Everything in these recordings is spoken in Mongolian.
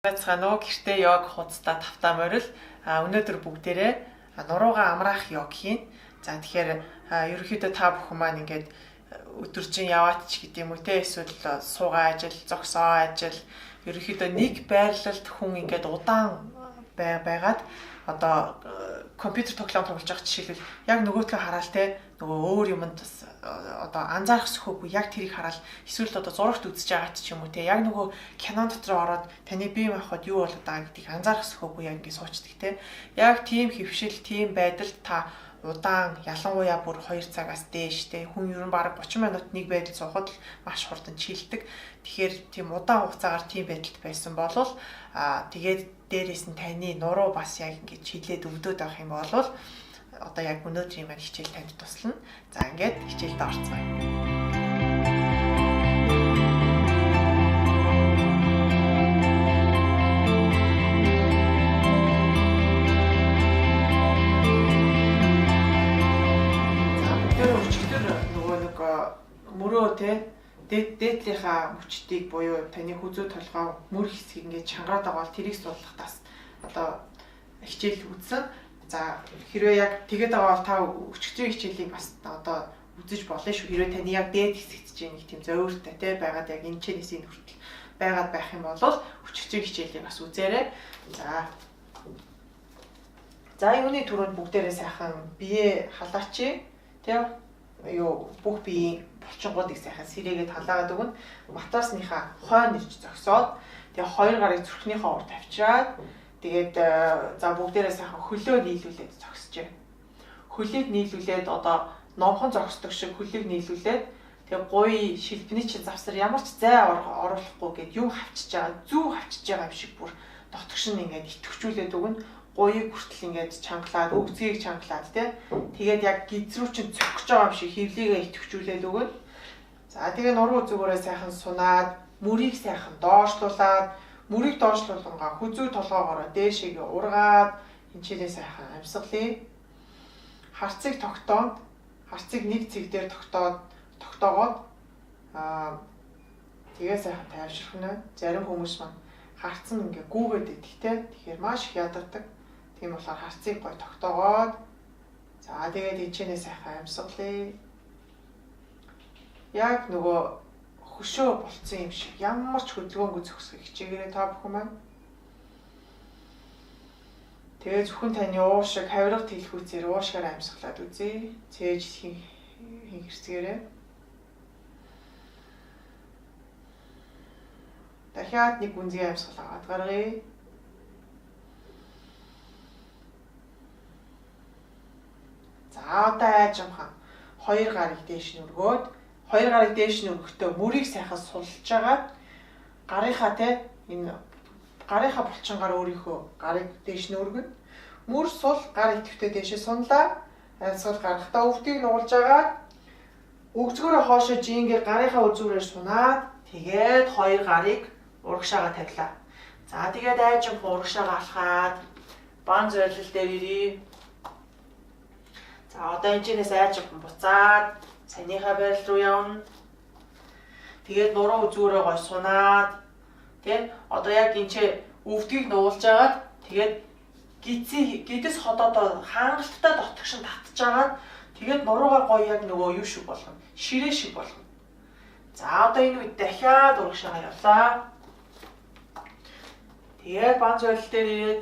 Байцгаана уу? Гэртээ йог хуудасдаа тавтаа морил. Өнөөдөр бүгдээрээ нуруугаа амраах йог хийн. За тэгэхээр ерөнхийдөө та бүхэн маань ингээд өдөржин яваад ч гэдэм үү те, эсвэл суугаа ажил, зогсоо ажил, ерөнхийдөө нэг байрлалд хүн ингээд удаан байгаад одоо компьютер тоглоом тоглож байгаа жишээлбэл яг нөгөөтгөө хараал те, нөгөө өөр юмд бас одоо анзаарах сөхөөгүй яг тэрийг хараал, эсвэл одоо зурагт үзэж байгаа ч юм уу те, яг нөгөө кинон дотор ороод таны бие махбод юу болоод байгаа гэдгийг анзаарах сөхөөгүй яг ингэ суучдаг те. Яг тийм хөвшил, тийм байдалд та удаан, ялангуяа бүр 2 цагаас дээш те, хүн ер нь бараг 30 минут нэг байдал суухад л маш хурдан чилдэг. Тэгэхээр тийм удаан хугацаагаар тийм байдалд байсан болвол тэгээд дээрээс нь таны нуруу бас яг ингэж чилээд өвдөд байх юм бол одоо яг өнөөдрийн маань хичээл танд туслана. За ингээд хичээлд орцгоё. За бүгдээ өчигдөр нөгөө нэг мөрөө те, дээдлийнхаа мөчдийг буюу таны хүзүү толгой мөр хэсгийг ингээд чангараад байгаа бол тэрийг судлах тас одоо хичээл үзсэн. За хэрвээ яг тэгээд байгаа бол та өчигдрийн хичээлийг бас одоо үзэж болно шүү. Хэрвээ таны яг дээд хэсэгт чинь нэг тийм зөөртэй те байгаад яг энэ чэнэс энэ хүртэл байгаад байх юм бол өчигдрийн хичээлийг бас үзээрэй. За юуны түрүүнд бүгдээрээ сайхан бие халаачи те, юу бүх биеийн булчингуудыг сайхан сэрээгээд халаагаад өгнө. Матрасныхаа хойно ирж зогсоод тэгээ хоёр гарыг зүрхнийхээ урд тавьчаад тэгээд за бүгдээрээ сайхан хөлөө нийлүүлээд зогсожээ. Хөлийг нийлүүлээд одоо номхон зогсдог шиг хөлийг нийлүүлээд тэгээ гуй шилбэний чинь завсар ямар ч зай оруулахгүй гэд юм хавчиж байгаа, зүү хавчиж байгаа юм шиг бүр дотгош нь ингээд итгэвчүүлээд өгнө. Гуйг хүртэл ингээд чангалаад, өгзгийг чангалаад тий. Тэгээд яг гиз рүү чинь цогж байгаа юм шиг хөвлийгээ итгэвчүүлээд өгнө. За тэгээ нуруу зүгээрээ сайхан сунаад, мөрийг сайхан доошлуулад, мөрийг доошлуулангаа хүзүү толгоогоороо дээшээгээ ургаад хинчээлээ сайхан амьсгалъя. Харцыг тогтоон, харцыг нэг цэг дээр тогтоогоод тэгээ сайхан тайвширхнэ. Зарим хүмүүс маань харц нь ингээ гүүгээд идэх те. Тэгэхээр маш их ядардаг. Тийм болохоор харцыг гой тогтоогоод за тэгээд хинчээлээ сайхан амьсгалъя. Яг нөгөө хөшөө болцсон юм шиг ямар ч хөдөлгөөнгүй зогсохыг хичээгээрэй та бүхэн маань. Тэгээ зөвхөн таны уушиг хавирга тэлхүүцээр уушгаар амьсгалаад үзье. Цээж хинхэрцгээрэй. Дахиад нэг гүнзгий амьсгал аваад гаргая. За одоо айжамхан хоёр гарыг дээш нь өргөөд, хоёр гарыг дээш нь өргөхдөө мөрийг сайхан сулж агаад гарынхаа те энэ гарынхаа булчингаар өөрийнхөө гарыг дээш нь өргөнө. Мөр сул гар идэвхтэй дээшээ сунлаа. Амьсгал гаргахдаа өвдгийг нугалж агаад өгзгөөрөө хоошоо жингээ гарынхаа үзүүрээр сунаад тэгээд хоёр гарыг урагшаага тавилаа. За тэгээд айжамхан урагшаага алхаад бан зойлол дээр ирье. За одоо энэчнээс айжамхан буцаад санийхаа байрал руу явна. Тэгээд нуруу үзүүрээ гой сунаад тий одоо яг энэ ч өвдгийг нуулж агаад тэгээд гидэс ходоодоо хангалттай дотгошин татж агаад тэгээд нуруугаа гой яг нөгөө юу шиг болгоно, ширээ шиг болгоно. За одоо энэ үед дахиад урагшаага явлаа. Тэгээд бан зойлол дээр ирээд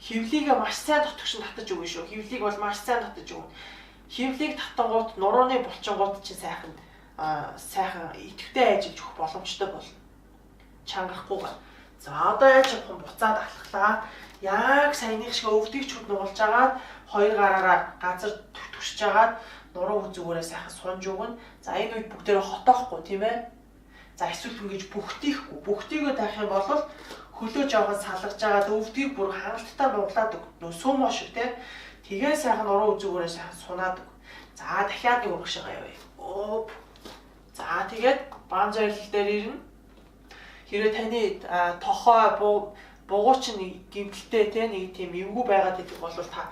хөвлийгээ маш сайн дотгошин татаж өгнө шүү. Хөвлийг бол маш сайн татаж өгнө. Хөвлийг татангуут нурууны булчингууд чинь сайхан идэвхтэй ажиллаж өгөх боломжтой болно. Чангарахгүйгээр. За одоо яаж явах вэ? Буцаад алхлаа. Яг саяных шиг өвдгийг чүд нугалж агаад хоёр гараараа газар түшиж агаад нуруу зүгээрээ сайхан сунж өгнө. За энэ үед бүгдээрээ хотоохгүй тийм ээ. За эсвэл ингэж бүхтийхгүй. Бүхтийгөө тавих юм бол хөлөө жоохон салгаж агаад өвдгийг бүр хангалттай нуглаад өг. Нөө сүм шиг тийм. Тэгээ сайхан нуруу зүгээрээ сайхан сунаад өг. За дахиад нэг урагшаага явъя. Оп. За тэгээд бан зойлол дээр ирнэ. Хэрвээ таны тохой бугуу чинь гимтэлтэй те нэг тийм эвгүй байгаад идэх бол та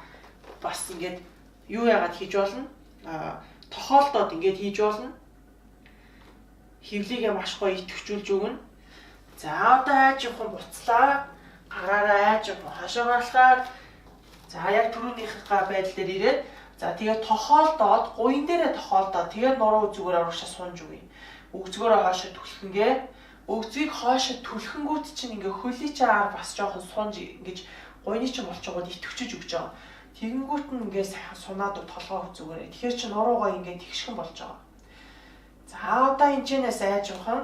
бас ингээд юу яагаад хийж болно? Тохоолдоод ингээд хийж болно. Хөвлийгээ маш гоё идэвхжүүлж өгнө. За одоо айжхан буцлаа. айж хашаа гарлахаар за яг түрүүнийхээ байдал дээр ирээд за тэгээд тохоолдоод гуян дээрээ тохоолдоод тэгээд нуруу зүгээрээ урагшаа сунж өгье. Өгзгөөрөө хоошо түлхэнгээ. Өгзгийг хоошо түлхэнгүүт чинь ингээ хөлий чаар бас жоохон сунж ингэж гуйны чинь булчингууд итгэвчж өгч байгаа. Тэгэнгүүт нь ингээ сайхан сунаад толгой зүгээрээ. Тэгэхээр чи нуруугаа ингээ тэгшхэн болж байгаа. За одоо энэчнээс айжуухан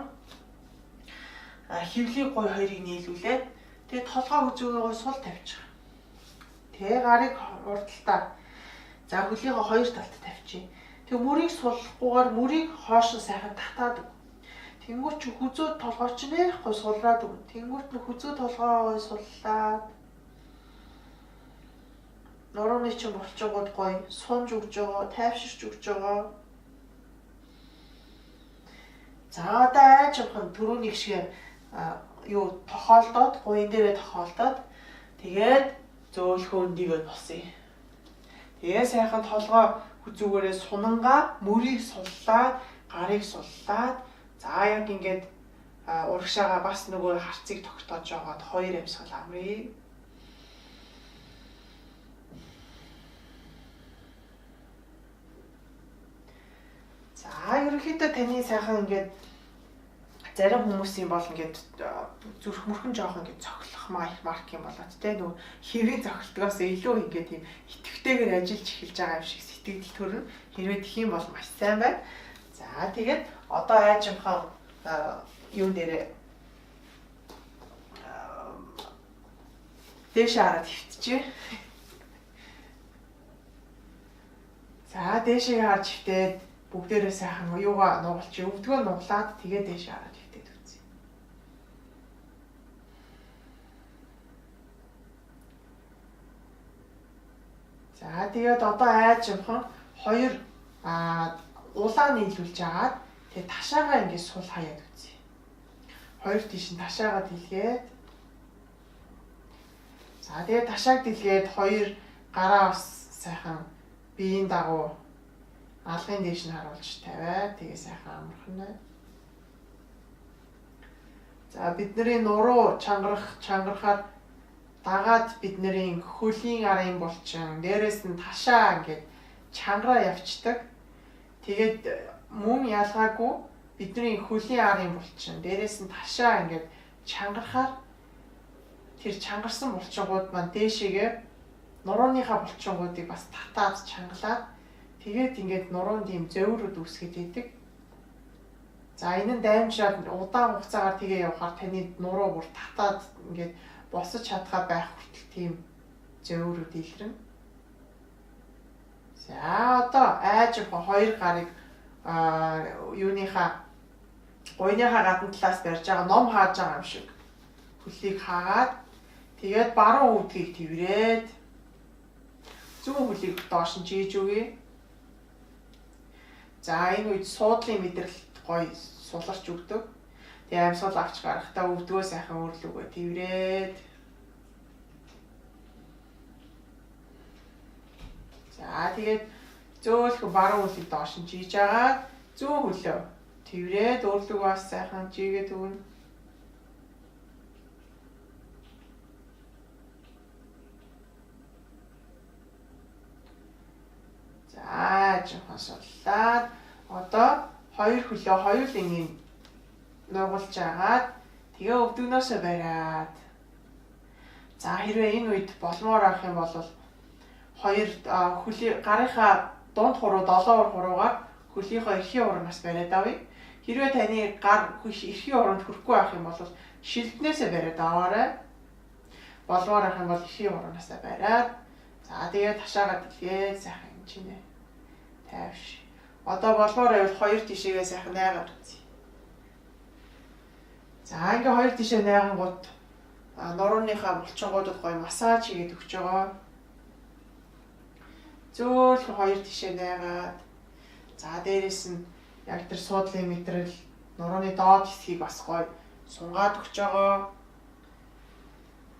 хөвлийг гуй хоёрыг нийлүүлээд тэгээ толгой зүгээрээ сул тавьчих. Тэгээ гарыг урдталтаа за хөлийгөө хоёр талд тавьчих. Тэгээ мөрийг суллахгүйгээр мөрийг хоош нь сайхан татаад өг. Тэнгүүт чи хүзүү толгой чинь нээхгүй сулраад өгнө. Тэнгүүт нь хүзүү толгоогоо суллаад нурууны чинь булчингууд гоё сунж өгж байгаа, тайвширч өгж байгаа. За одоо айж явах нь түрүүний шиг юу тохоолдоод гуйн дээрээ тохоолдоод тэгээд зөөлхөө өндийгөө босъё. Тэгээ сайхан толгой зүгээрээ сунангаа мөрийг суллаад гарыг суллаад за яг ингээд урагшаага бас нөгөө харцыг тогтоож жагаад хоёр амьсгал амрыг. За ерөнхийдөө таны сайхан ингээд зарим хүмүүсийн бол ингээд зүрх мөрхөн жоохон ингээд цохилох марк юм болоод те нөгөө хэвийн цохилтгоос илүү ингээд тийм итгэвтэйгээр ажиллаж эхэлж байгаа юм шиг сэтгэл төрнө. Хэрвээ тэх юм бол маш сайн байна. За тэгээд одоо айжмхан юун дээрээ дээшээ хараад хөвтчихье. За дээшээ харж хөвтээд бүгдээрээ сайхан юугаа нугалчих, өвдгөө нуглаад тэгээд дээшээ хараад хөвтээд үзье. За тэгээд одоо айжмхан хоёр улаан нийлүүлж агаад тэгээд ташаагаа ингээд сул хаяад үзье. Хоёр тийш нь ташаагаа дэлгээд за тэгээд ташааг дэлгээд хоёр гараа бас сайхан биеийн дагуу алгын дээш нь харуулж тавиад тэгээ сайхан амархан. За бидний нуруу чангарахаар дагаад бидний хөлийн арын булчин дээрээс нь ташаа ингээд чангараа явцдаг. Тэгээд мөн ялгаагүй бидний хөлийн арын булчин дээрээс нь ташаа ингээд чангарахаар тэр чангарсан булчингууд маань дээшээгээ нурууныхаа булчингуудыг бас татаад чангалаад тэгээд ингээд нуруунд ийм зөөврүүд үүсгэж идэг. За энэ нь даймжраад удаан хугацаагаар тэгээ явахаар таны нуруу бүр татаад ингээд босож чадхаа байх хүртэл тийм зөөврүүд илрэнэ. За одоо айж хоёр гарыг юуныхаа гуйныхаа гадна талаас барьж байгаа ном хааж байгаа юм шиг хөлийг хаагаад тэгээд баруун өвдгийг тэрврээд зүүн хөлийг доош нь чийж өгье. За энэ үед суудлын мэдрэлт гоё суларч өгдөг. Тэгээ амьсгал авч гарахдаа өвдгөө сайхан өөрлөгөө тэрврээд. За тэгээд зөөлхөн баруун хөлийг доош нь чийж агаад зүүн хөлөө тэрврээд өөрлөгөө бас сайхан чийгээд өгнө. За жоохон суллаад одоо хоёр хөлөө хоёулын нугалж агаад тэгээ өвдөгнөөсөө бариад. За хэрвээ энэ үед болмоор авах юм бол хоёр хөлийн гарынхаа дунд хуруу 7 хуруугаар хөлийнхөө эрхийн урмаас бариад авъя. Хэрвээ таны гар эрхийн уранд хүрэхгүй байх юм бол шилднээсээ бариад аваарай. Болмоор авах юм бол эрхийн урмаасаа бариад за тэгээ ташаагаа дэлгээд сайхан юм чинэ. Тайвш. Одоо болмоор байвал хоёр тишээгээ сайхан найгаад үзье. За ингээ хоёр тишээ найгангууд нурууныхаа булчингуудад гоё массаж хийгээд өгч байгаа. Зөөлхөн хоёр тишээ найгаад за дээрэс нь яг тэр суудлын мэдрэл нурууны доод хэсгийг бас гоё сунгаад өгч байгаа.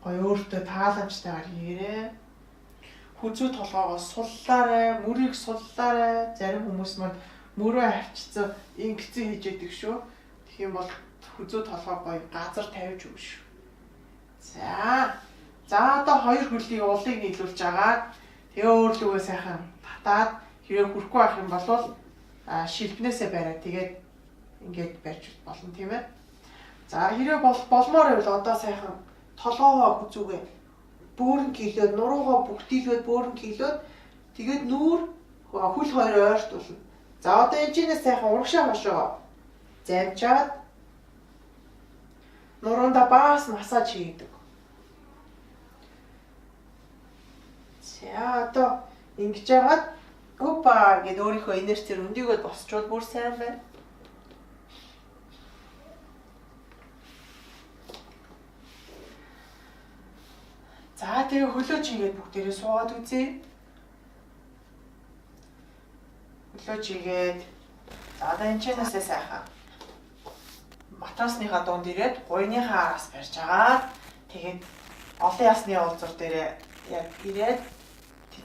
Гоё өөртөө тааламжтайгаар хийгээрэй. Хүзүү толгоогоо суллаарай, мөрийг суллаарай. Зарим хүмүүс маань мөрөө авчицсан ингэцэн хийж яадаг шүү. Тэгэх юм бол хүзүү толгой гоё газар тавьж өгнө шүү. За. За Одоо хоёр хөлийг улыг нийлүүлж агаад тэгээ өөрлөгөө сайхан татаад хэрэг хүрхгүй байх юм бол шилбнээсээ бариад тэгээд ингээд барьж болно тийм ээ. За хэрэг болмоор байвал одоо сайхан толгоогоо хүзүүгээ бөөрн килоод нуруугаа бүгдийлээд бөөрн килоод тэгээд нүүр хөл хоёр ойртуулна. За одоо энэ чинээс сайхан урагшаа хошоо замжаад нуруунда баас массаж хийдэг. За одоо ингэж яагаад опа гэд өөрийнхөө инерцээр өндийгөө босчвол бүр сайн байна. За тэгээ хөлөө чигээд бүгдээрээ суугаад үзье. Хөлөө чигээд за одоо энэ чэнэсээ сайхан матрасныхаа дунд ирээд гуйныхаа араас барьж агаад тэгээд олон ясны уулзуур дээрээ яг ирээд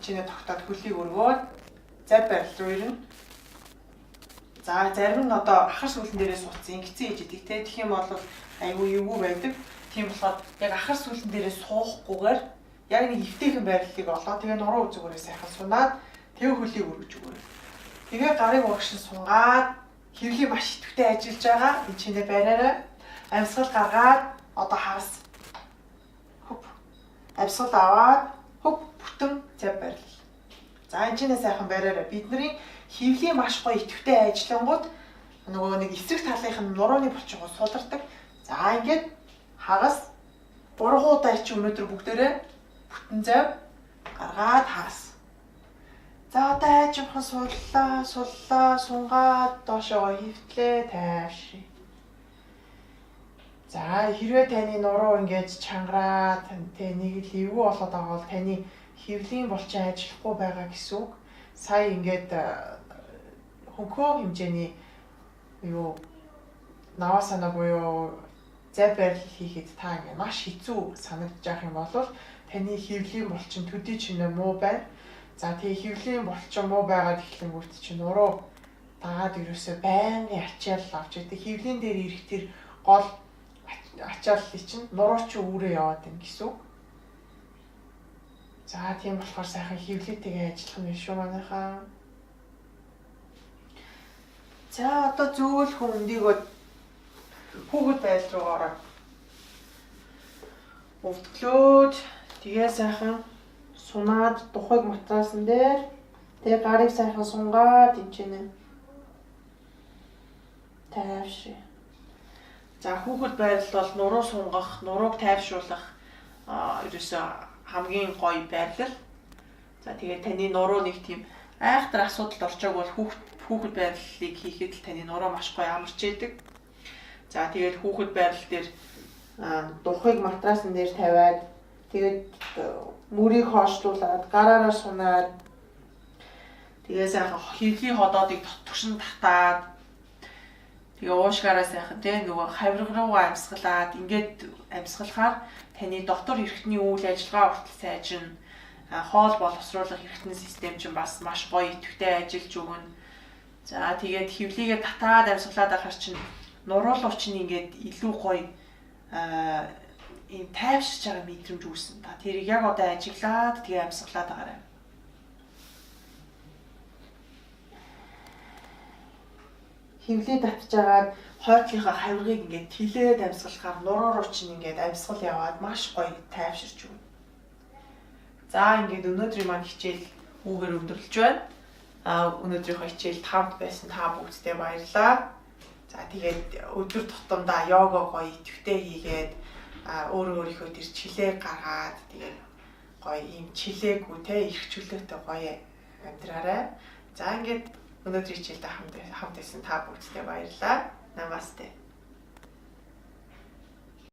тэнцэнэ тогтоод хөлийг өргөөд зав барил руу ирнэ. За зарим нь одоо ахар сүүлэн дээрээ суудсан ингэсэн хийж идэг те. Тэгэх юм бол айгүй эвгүй байдаг. Тийм болохоор яг ахар сүүлэн дээрээ суухгүйгээр яг нэг эвтэйхэн байрлалыг олоо. Тэгээ нуруу үзүүгээрээ сайхан сунаад тэгээ хөлийг өргөж өгөөрэй. Тэгээ гарыг урагшин сунгаад хэрлийн маш идэвхтэй ажиллаж байгаа. Энэ чинээ бариарай. Амьсгал гаргаад одоо хагас. Хөп. Амьсгал аваад хөп бүтэн зав барил. За энэ чинээ сайхан бариарай. Бидний хөвлийн маш гоё идэвхтэй ажиллангууд нөгөө нэг эсрэг талынх нь нурууны булчингууд сулардаг. За ингээд хагас 3 удаа чи өнөөдөр бүгдээрээ бүтэн зав гаргаад хагас. За одоо айжмхан суллаа, суллаа, сунгаад доошоо хөвтлээ тайвшрий. За хэрвээ таны нуруу ингээд чангараад тэ нэг л эвгүй болоод байгаа бол таны хөвлийн булчин ажиллахгүй байгаа гэсэн үг. Сая ингээд хөнхөө хэмжээний юу наваасана буюу зай барил хийхэд та ингээд маш хэцүү санагдаж байх юм бол таны хөвлийн булчин төдий чинээ муу байна. За тэгээ хөвлийн булчин муу байгаад эхлэнгүүт чинь нуруу дагаад ерөөсөө байнгын ачаал авч идэг. Хөвлийн дээр ирэх тэр гол ачааллыг чинь нуруу чи үүрээ яваад байна гэсэн үг. За тийм болохоор сайхан хөвлөтэйгээ ажиллах нь шүү манайхаа. За одоо зөөлхөн өндийгөө хүүхэд байдал руу ороод өвтглөөд тэгээ сайхан сунаад духыг матрасан дээр тэгээ гарыг сайхан сунгаад энэ тайвшрий. За хүүхэд байрлал бол нуруу сунгах, нурууг тайвшруулах ерөөсөө хамгийн гоё байрлал. За тэгээ таны нуруу нэг тийм айхтар асуудалд орчоог бол хүүхэд байрлалыг хийхэд л таны нуруу маш гоё амарч идэг. За тэгээд хүүхэд байрлал дээр духыг матрасан дээр тавиад тэгээд мөрийг хоошлуулад гараараа сунаад тэгээ сайхан хөвлийн ходоодыг дотгошин татаад тэгээ уушгаараа сайхан тэ нөгөө хавирга руугаа амьсгалаад ингээд амьсгалахаар таны дотор эрхтний үйл ажиллагаа хүртэл сайжирна. Хоол боловсруулах эрхтний систем чинь бас маш гоё идэвхтэй ажиллаж өгнө. За тэгээд хөвлийгээ татаад амьсгалаад байхаар чинь нуруулуу чинь ингээд илүү гоё ийм тайвширч байгаа мэдрэмж үүснэ. Та тэрийг яг одоо ажиглаад тэгээ амьсгалаад байгаарай. Хөвлий татж агаад хойдлынхаа хавиргыг ингээд тилээд амьсгалахаар нуруу руу чинь ингээд амьсгал яваад маш гоё тайвширч өгнө. За ингээд өнөөдрийн маань хичээл үүгээр өндөрлөж байна. Өнөөдрийнхөө хичээлд хамт байсан та бүгдтэй баярлалаа. За тэгээд өдөр тутамдаа йога гоё идэвхтэй хийгээд өөрөө өөрийнхөө тэр чилээ гаргаад тэгээд гоё ийм чилээгүй те эрх чөлөөтэй гоё амьдраарай. За ингээд өнөөдрийн хичээлд хамт байсан та бүгдтэй баярлалаа. Намасте.